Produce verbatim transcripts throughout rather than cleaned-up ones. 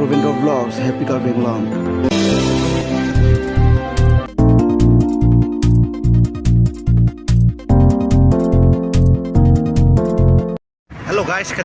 Ravindra Vlogs, Happy Karbi Anglong. Hello guys.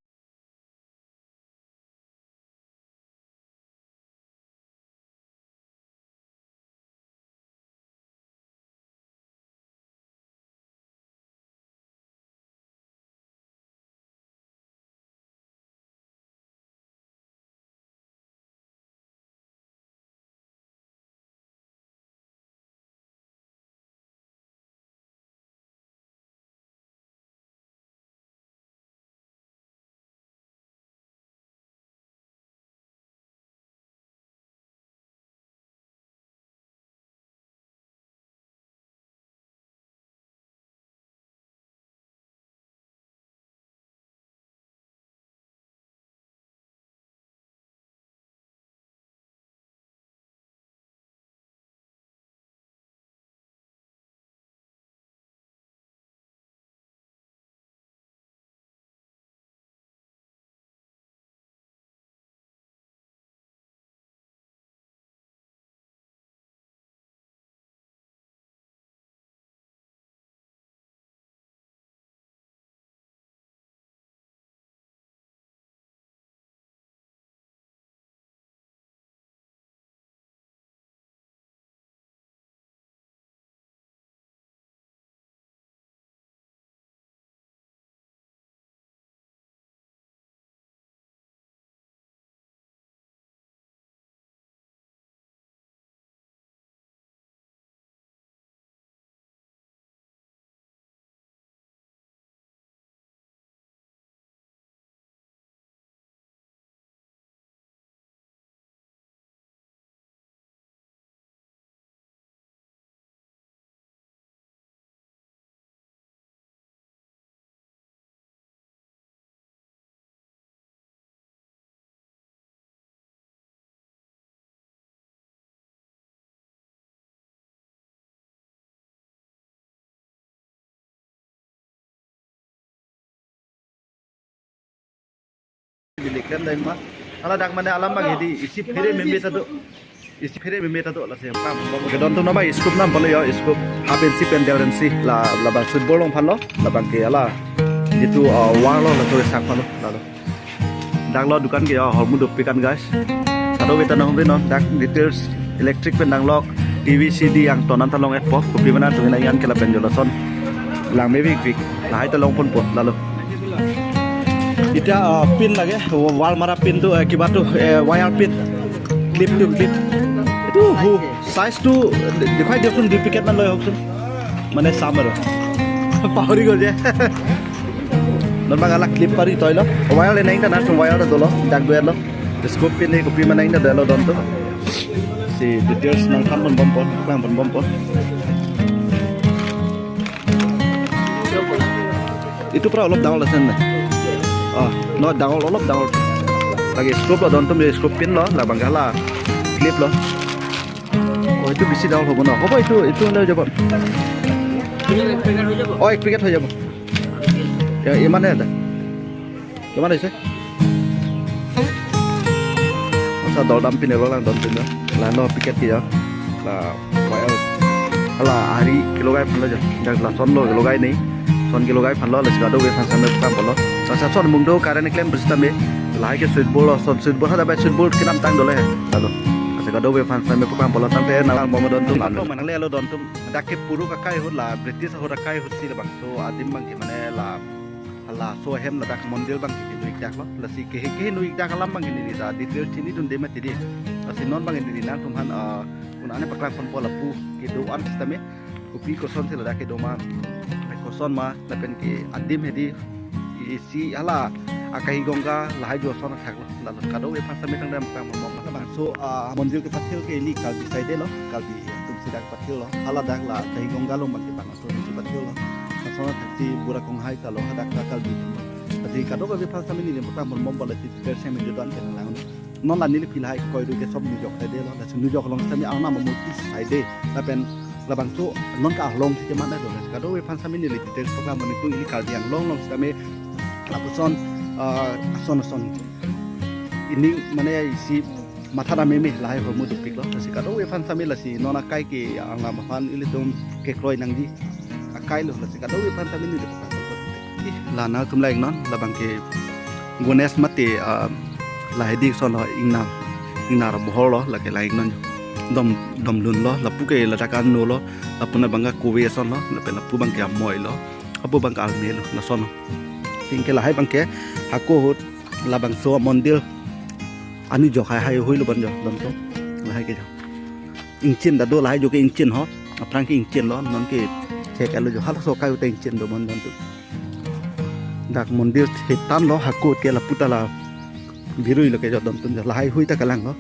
Bilik kan dai ma. Hala dak mane alam bang hedi isi phere meme ta do. Isi phere meme ta do lasi pam. Kedon atum naba scoop nam bole yo scoop. Haben si pen del si la labang football long phan lo labang ke hala. Jitu uh, war lo la to sak phan lo la lo. Dak lo dukan ke yo hormu dopik kan guys. Kadokave ta nang ri non dak details electric pen dang lok T V C D yang tonan ta long et po kopi mana tu ina yan ke lapen jolason. Lang me bik bik. Lahai ta long pon po la lo. Ita uh, pin lage wall mara pin tu uh, kiba tu uh, wire pin clip tu clip itu hu size tu dikhai dioksun dui packet man loi hoksun mane summer pahori gorje non bang ala clip pari toilo wire le nang ta na wire ta dolo dak duer lo scoop pin ni kopi mana ina dolo don tu si details nang tham pon bom pon klang pon bom pon. Itu pra olop dangol asen na. Oh, no dangol olop dangol. Lagi scoop lo don tum scoop pin lo, labang ke hala clip lo. Oh, itu bisi dangol hobo no. Hobo itu itu le jabo. Oh, ek packet ho jabo. Ya, iman hai da. Iman hai se. Masa dol dam pin lo lang don pin lo. Lang no packet ke ya. La wire hala ari kelogai phan lo jo. Jak lason lo kelogai ni. Son kelogai phan lo la sikado ke phan sampai pam lo. Masa son mungdo current klem pusitame. Lahai ke switch board lo son switch board hada bai switch board kinam tang dole. Lalu. Masa kado ke phan sampai pam lo tangte nang bom don tum. Manang le lo don tum. Dak ke puru kakai hut la British hut kakai hut si labangso adim bang ke mane la hala so hem ladak mondir bang ke nuik dak lo lasi ke ke nuik dak alam bang ke neli ta detail chini dun de mati di lasi non bang ke neli nangtum han ah, un ane paklang pon po lapu kedo-an sitame kopi koson si ladak kedo ma koson ma lapen ke adim hedi isi hala akahi gongga lahai jo son thak lo lalu kado ke phan sampai tang dam kang mo ma bang so ah, mondir ke pathil ke ili Karbi side lo Karbi atum si dak pathil lo hala dak la akahi gongga lo bang ke bang so si pathil lo. Asona thaksi bura konghai ta lo hadak ta Karbi atum lo. Lasi kadokave aphan sami neli paklang pon bom bom lasi details sami jodan ke nang lang. Non la neli philahai koi ru ke sob nujok side lo. Lasi nujok along sami ang nama multi side. Lapen labangso non ke along si keman lo. Lasi kadokave aphan sami neli details paklang pon itu ili Karbi Anglong along sami lapuson ah, ason ason. Ining mane isi matha dam meme lahai ahormu dopiklo. Lasi kadokave aphan sami lasi non akai ke alam aphan ilitum kekroi nangji akai lo, lasi kadokave aphan sami neli. Ih, la nangtum la-iknon, labang ke Ganesh mate, ah, lahai di ason lo, ingnar, ingnar abohor lo, lake la-iknon. Dom, domlun lo, lapu ke ladak ano lo, lapu na bang ke kove ason lo, lapen lapu bang ke amoi lo, lapu bang ke arme lo, lason lo. Anke lahai bang ke hako ahut labangso amondir ani jok hai hai hui lo bon jo, dontum. Lahai ke jo. Ingchin ta do, lahai jo ke ingchin ho. Aphrang ke ingchin lo, non ke chek alo jo, halaso akai ahut ta ingchin do bon dontum. Dak mondir thetan lo, hako ahut ke lapu ta la birui lo ke jo dontum jo. Lahai hui ta kalang lo.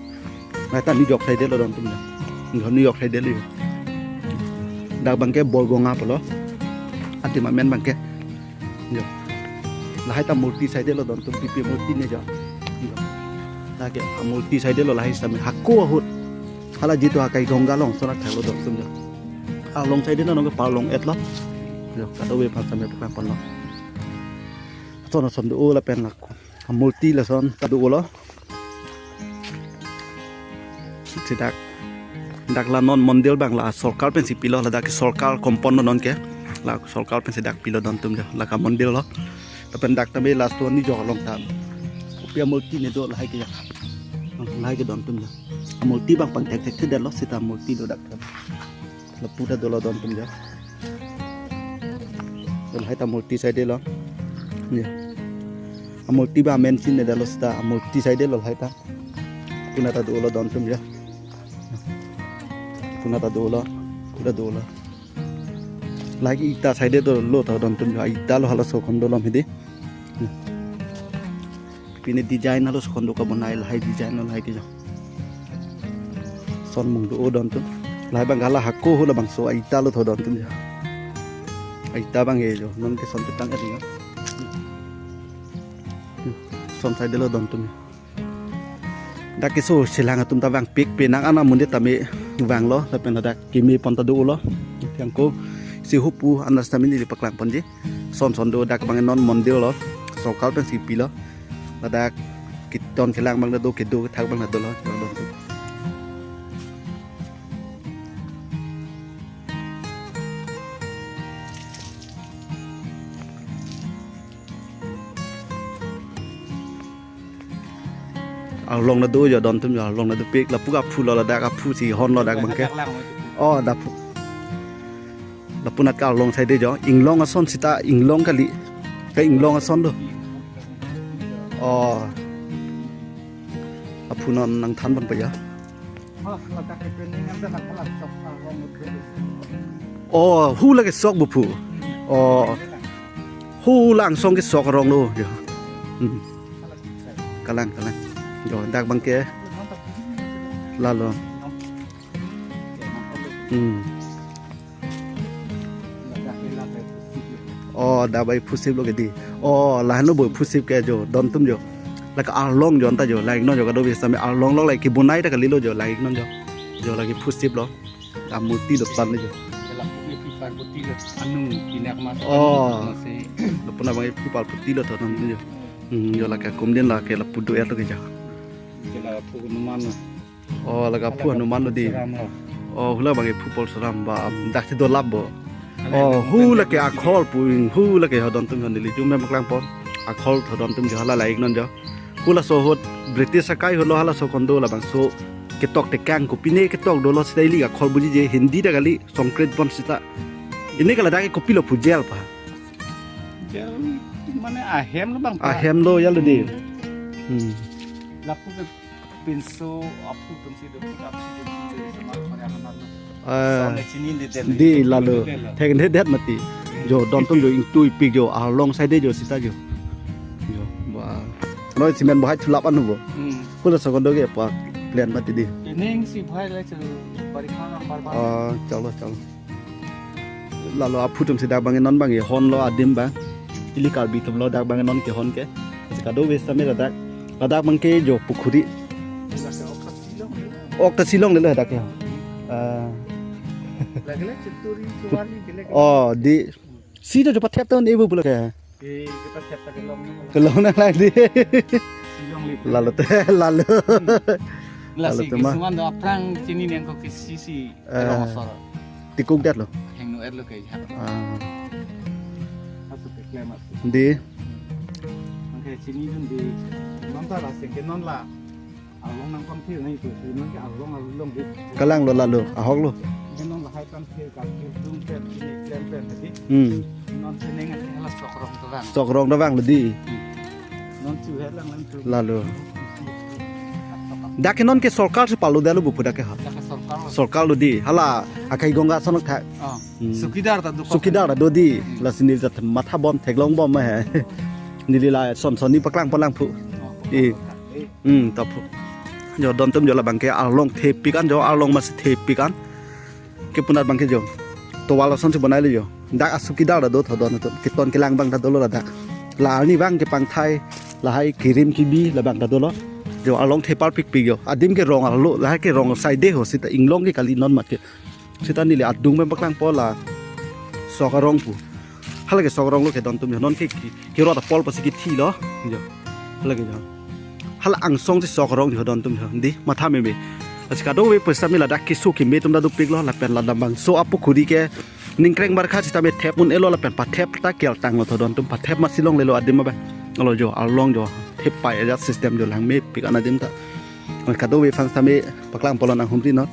Lahai ta ni jok saide lo dontum jo. Ni jok saide lo jo. Dak bang ke Borgonga pulo. Atim amen bang ke. Jo. Lahai ta murti saide lo dontum, pipi murti ne jo. Jo. Lake amurti saide lo lahai sami hako ahut. Hala jitu akai Ganga along ason thaklo dontum jo. Arlong saide lo non ke parlong-et lo. Jo, kadokave aphan sami paklang ponlo. Ason ason do lapen lako. Amurti lason ta do lo. Si dak, dak la non mondir bang la sorkar pensi pilo, ladak ke sorkar compound lo non ke. La sorkar pensi dak pilo dontum jo, lake amondir lo. Lapen dak tame laso ani jok along ta kopi amurti ne do, lahai ke jo. Lahai ke dontum jo. Amurti bang pangthek thekthedetlo, seta amurti do dak. Lapu ta dolo dontum jo. Lahai ta amurti saide lo. Jo. Amurti bang amen chinedetlo seta amurti saide lo lahai ta. Puna ta dolo dontum jo. Puna ta dolo. Puna dolo. Lahai ke ita saide dolo tho dontum jo. Ita lo halaso kondo lom hedi. Pine design halaso kondo kabonai lahai design lo lahai ke jo. Son mung do dontum. Lahai bang ke hala hako ahut labangso a-ita lo tho dontum jo. A-ita bang ke jo. Non ke son petang ke jo. Son saide lo dontum. Dak keso chelang atum ta vangpik, penang ana monit tame vanglo, lapen ladak keme pon ta dolo. Thengko si hupu anas tame neli paklang ponji. Son son do, dak bang non mondir lo, sorkar pensi pilo. Ladak keton kelang bang do, kedo kethak bang dolo. Arlong ta do jo dontum jo, arlong ta dopik, lapu aphu lo ladak, aphu si hon lo dak bang ke. Oh, dak aphu. Lapu nat ke arlong saide jo, inglong ason seta inglong kali. Ke inglong ason do. Oh. Aphu non nangthan pon pa jo. Oh, hu lake sok buphu. Oh. Hu langsong kesok arong lo jo. Hmm. Kalang, kalang. Jo, dak bang ke. Lalo. Hmm. Oh, dak bang phusip lo ke di. Oh, lahenlo bo phusip ke jo, dontum jo. Lake arlong jo anta jo, la-iknon jo, kadokave sami arlong lo lake bonai ta kalilo jo, la-iknon jo. Jo lake phusip lo. Amurti do plan jo. Anu, pinak mas. Oh. Nasi. Lapu na bang phu parpoti lo tho dontum jo. Hmm, jo lake akum din lake lapu do-et lo ke jo. Jela phu Hanuman. Oh, lake aphu Hanuman lo di. Saram lo. Oh, hu la bang phu Parsuram ba, dak si dolap bo. Oh, hu lake akhol pu, hu lake ho dontum neli jum mem klang pon. Akhol tho dontum jo hala la-iknon jo. Hu laso ahut British akai ahut lo halaso kondo labangso ketok tekang kopine ketok dolo seta ili akhol buji je Hindi ta kali, Sanskrit pon seta. Ini ke ladak ke kopilo pu jail pa. Jail mane ahem lo bang. Ahem lo ya lo di. Hmm. Lapu ke pinso aphu atum si do, aphu atum si do, sama Korea mana lo. Ah. Sone chini di del. Di lalo. Di del. Thekthedet mati. Jo dontum jo ingtui pik jo, arlong saide jo seta jo. Jo. Ba. Noi simen bahai thulap anu bo. Hmm. Hu laso kondo ke pa plan mati di. Ining si bahai le chu barikha number ba. Ah, chalo, chalo. Lalo aphu atum si dak bang non bang hon lo adim bang. Ili Karbi atum lo dak bang non kehon ke. Kadokave sami ladak. Ladak bang ke jo pukhuri. Ok ta si longle lo dak ke. Ah. Oh, di si jo pathep ton ebu pulo ke. Kelong nang lagi. Lalo te, lalo. Lasi Lalo tema. Kisuman do aphrang chini neng ko kisisi Eh. Rong asor. Tikuk det lo. Hengno et lo ke jhak. Ah. Asu ke klemat. Di. Angke chini dun di. Non ta la seng ke non la. Arlong nang pam thir nai tu. Non ke arlong arlong di. Kalang lo lalo. Ahok lo. Ke non la hai pam thir ka thir dung pen ini klem pen tadi. Hmm. Non seneng ati hala sok rong tu bang. Sok rong tu bang lo di. Non chu het lang lang chu. Lalo. Dak ke non ke sorkar si palo dalo bupu dak ke ha. Dak ke sorkar lo. Sorkar lo di. Hala akai gongga sonok thak. Oh. Hmm. Sukidar ta do. Sukidar ta do di. Hmm. Lasi neli ta matha bom theklong bom he. Neli la son son ni paklang palang phu. Oh. Eh. Hmm, ta phu. Jo don tum jo labang ke arlong thepik an jo arlong masi thepik an. Ke punat bang ke jo. Tovar ason si bonai le jo. Dak asukidar ta do thodon atum. Keton kelang bang ta dolo ladak. La arni bang ke pangthai. Lahai kirim kibi labang ta dolo. Jo arlong thepar pikpik jo. Adim ke rong arlo. Lahai ke rong side ho sita inglong ke kali non mat ke. Sita neli adung pen paklangpo la. Sok arong pu. Hala ke sok arong lo ke don tum jo. Non ke ki- Kirot apol pasi kithi lo. Jo. Hala ke jo. Hala angsong si sok arong jo don tum jo. Di matha meme. Lasi kadokave pusitame ladak keso keme atum ta dopik lo lapen labangso apukhuri ke ningkreng barkha sitame thep un-e lo lapen pathep ta keltang lo thodon tum pathep masi longle lo adim abang. Alo jo arlong jo. Thep pai ajat system jo langmepik an adim ta. Kadokave aphan sitame paklangpo lo nanghumri non.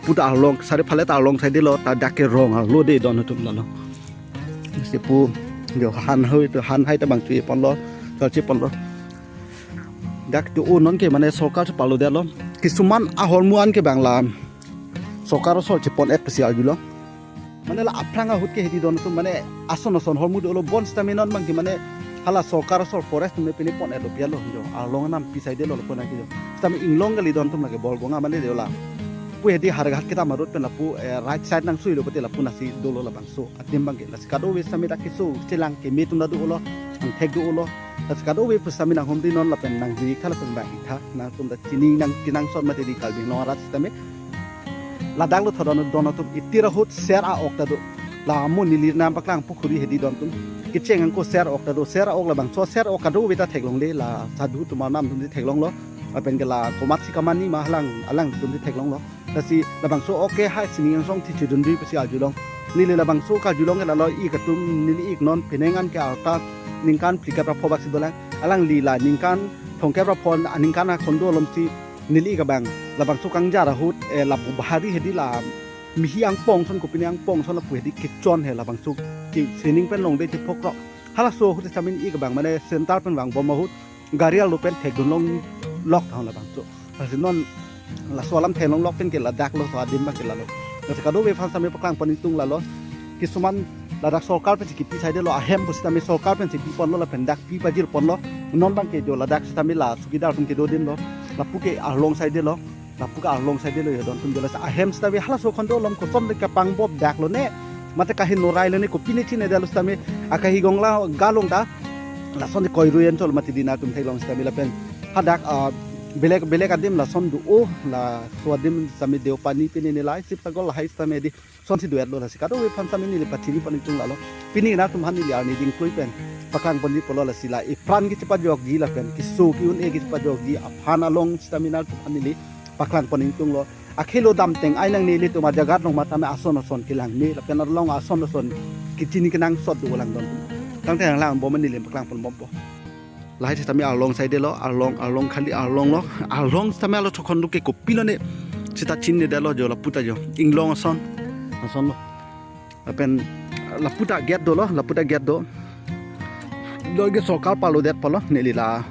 Puta arlong sari phale ta arlong side lo ta dak ke rong arlo de don atum lalo. Si pu jo han hoi to han hai ta bang chu ponlo, chal chi ponlo. Dak to o non ke mane sorkar si palo dalo. Kisuman ahormu an ke bang la sorkar asor si pon et pesi arjulo. Mane la aphrang ahut ke hedi don atum mane ason ason hormu dolo bonsitame non bang ke mane hala sorkar asor forest me pini pon et lo pialo jo. Arlong anam pi side lo lo pon ke jo. Sitame inglong kali don atum lake Bolgonga mane de la. Pu hedi Harghat kita marut pen lapu eh, right side nang sui lo pati lapu nasi dolo labangso. Adim bang ke lasi kadokave sitame dak keso chelang keme atum ta dolo, angthek dolo. Lasi kadokave pusitame nanghumri non lapen nangji tha lapen bang itha nangtum ta chini nang kinang son mati di Karbi Anglong arat sitame. Ladak lo thodon don atum itir ahut ser a-ok ta do. La mo neli nang paklang pukhuri hedi don atum. Kecheng angko ser a-ok ta do. Ser a-ok labangso ser a-ok kadokave ta theklongle la sadhu atum arnam atum si theklonglo. Lapen ke la komat si kamani ma halang alang atum si theklonglo. Lasi labangso ok ke hai sining angsong thi chidun dui pesi arjulong. Neli labangso karjulong ke lalo ik atum neli ik non penang an ke arta ningkan phlikep ra pho bak si dolang. Alangli la ningkan thomkep ra pho aningkan akondo alom si neli ik abang labangso kangjar ahut eh, lapu bahari hedi la mihi angpong son kopine angpong son lapu hedi kechon he labangso ke sining pen longde chephok ro. Halaso ahut sitame ik abang mane center pen vangbom ahut gari arlo pen thekdun longlok thang labangso. Lasi non laso alam theklonglok pen ke ladak lo so adim bang ke lalo. Lasi kadokave aphan sitame paklang pon ingtung lalo. Kisuman ladak sorkar pensi kipi side lo ahem pusitame sorkar pensi pi ponlo lapen dak pi pajir ponlo. Non bang ke jo ladak sitame la sukidar atum kedo adim lo. Lapu ke arlong side lo. Lapu ke arlong side lo jo don atum jo lasi ahem sitame halaso akondo alom koson le kapang bob dak lo ne. Mate kahin norai lo ne kopine chine dalo sitame akahi gongla galong ta. Lason di koiruyen chol mati di nangtum theklong sitame lapen hadak ah, belek belek adim lason do o laso adim sitame Deopani pini nilai Sibsagar lahai sitame di son si duet lo lasi kadokave aphan sitame neli pachini pon ingtung lalo. Pini nangtum aphan neli arni ding klui pen paklang pon di polo lasi la ipran kechepajokji lapen keso ke-un-e kechepajokji aphan along sitame nangtum aphan neli paklang pon ingtung lo. Akhelo damteng ai nangne ilitum ajagat along matame ason ason kelang me lapen arlong ason ason kechini kenangsot do lang don. Tangte lang lang bom neli paklang pon bompo. Lahai sitame arlong side lo, arlong arlong khali arlong lo, arlong sitame alo chokon duke kopilo ne sita chinine dalo jo lapu ta jo inglong ason ason lo. Lapen lapu ta gate dolo, lapu ta gate do. Do ke sorkar palo det polo neli la.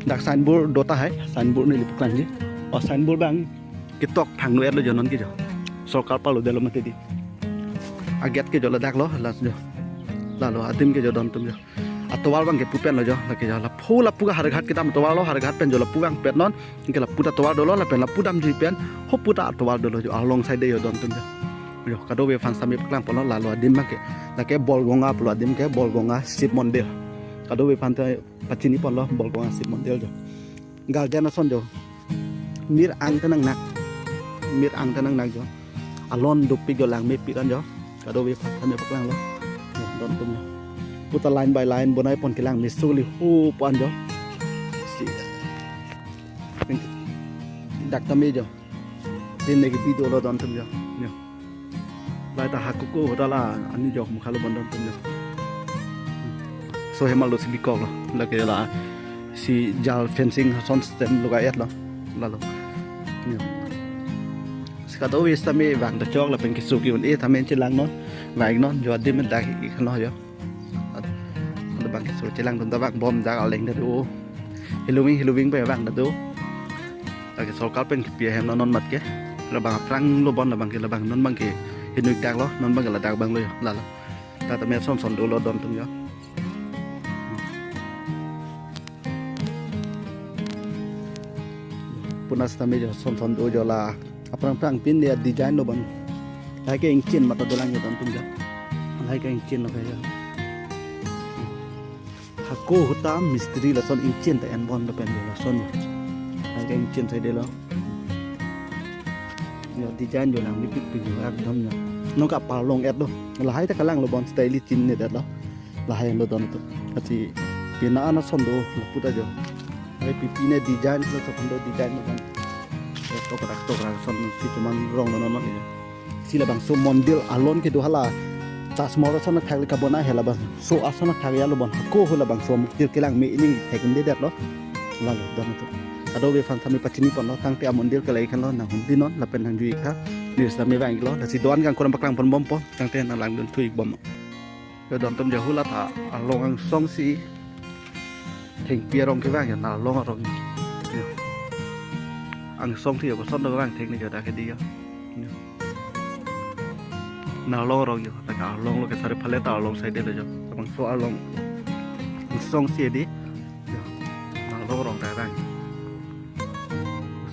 Dak signboard do tahai, signboard neli paklangji. O signboard bang ketok thangno et lo jo non ke jo. Sorkar palo delo mati di. Agate ke jo ladak lo, las jo. Lalo adim ke jo don atum jo. Atovar bang ke pupen lo jo, lake jo. Lapu lapu ke Harghat kedam atovar lo, Harghat pen jo lapu bang pet non. Ke lapu ta tovar dolo, lapen lapu damji pen. Ho pu ta atovar dolo jo, arlong side jo don atum jo. Jo, kadokave aphan sitame paklang pon lo, lalo adim bang ke. Lake Bolgonga pulo adim ke, Bolgonga Shiv Mondir. Kadokave aphan ta pachini pon lo Bolgonga Shiv Mondir jo. Garden ason jo. Mir ang tenang nak. Mir ang tenang nak jo. Alon dopik jo langmepik an jo. Kadokave aphan sitame paklang lo. Yo, don atum jo. Puta line by line bonai pon kelang me suli hu pon jo. Si. Dak tame jo. Tin ne kebi dolo don atum jo. Jo. Lahai ta hako ko hoda la ani jo mukha lo bon don atum jo. So hemal lo si bikok lo. Lake la si jal fencing ason stem lo ka et lo. Lalo. Jo. Si kadokave sitame vang ta chok lapen keso ke-un-e tame chelang non. Vang non jo adim dak ikhan lo jo. Labang keso chelang dun ta vang bom dak aleng ta do. Heloving heloving pe vang ta do. Lake sorkar pen kepi ahem lo non mat ke. Labang aphrang lo bon labang ke labang non abang ke henui dak lo non abang ke ladak abang lo jo lalo. Ta tame son son dolo don atum jo. Puna sitame jo son son do jo la. Aphrang aphrang pin dia design lo bon. Lahai ke ingchin mata dolang jo don atum jo. Lahai ke ingchin lo ke jo. Hako hoda mistri lason ingchin ta en bom lapen jo lason. Lahai ke ingchin sai de lo. Jo design jo lang mipik pik jo ekdom jo. Nonke parlong et lo. Lahai ta kalang lo bon style chinine det lo. Lahai lo don atum. Lasi pina ana son do lapu ta jo. Lahai pipi ne design lo so kondo design lo bon. Tokrak tokrak son si chuman rong lo non non jo. Si labangso mondir alon kedo hala Taj Mahal ason athak le kabonai he labangso ason athak ya lo bon hako ho labangso muktir kelang me ining thek inde det lo. Lalo don atum. Kadokave aphan sitame pachini pon lo tangte amondir kelai khan lo nang hum di non lapen nang jui kha. Ni sitame vang lo. Lasi doan kangkuram paklang pon bom po tangte nang lang dun thu ik bom. Jo don atum jo hala ta along angsong si thengpi arong kevang jo, Narlong arong. Jo. Angsong si jo koson do kevang thek ni jo dak ke di jo. Jo. Narlong arong jo, dak arlong lo ke sari phale ta arlong sai de lo jo. Labangso arlong angsong si di. Jo. Narlong arong dak vang.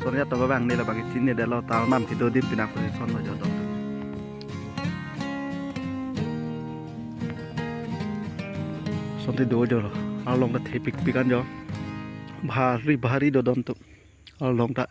Son ya to kevang ni labang ke chinine det lo ta nam kedo adim pinak position lo jo don atum. Son ti do jo lo. Arlong ta thepik pik an jo. Bhari bhari do don atum. Arlong ta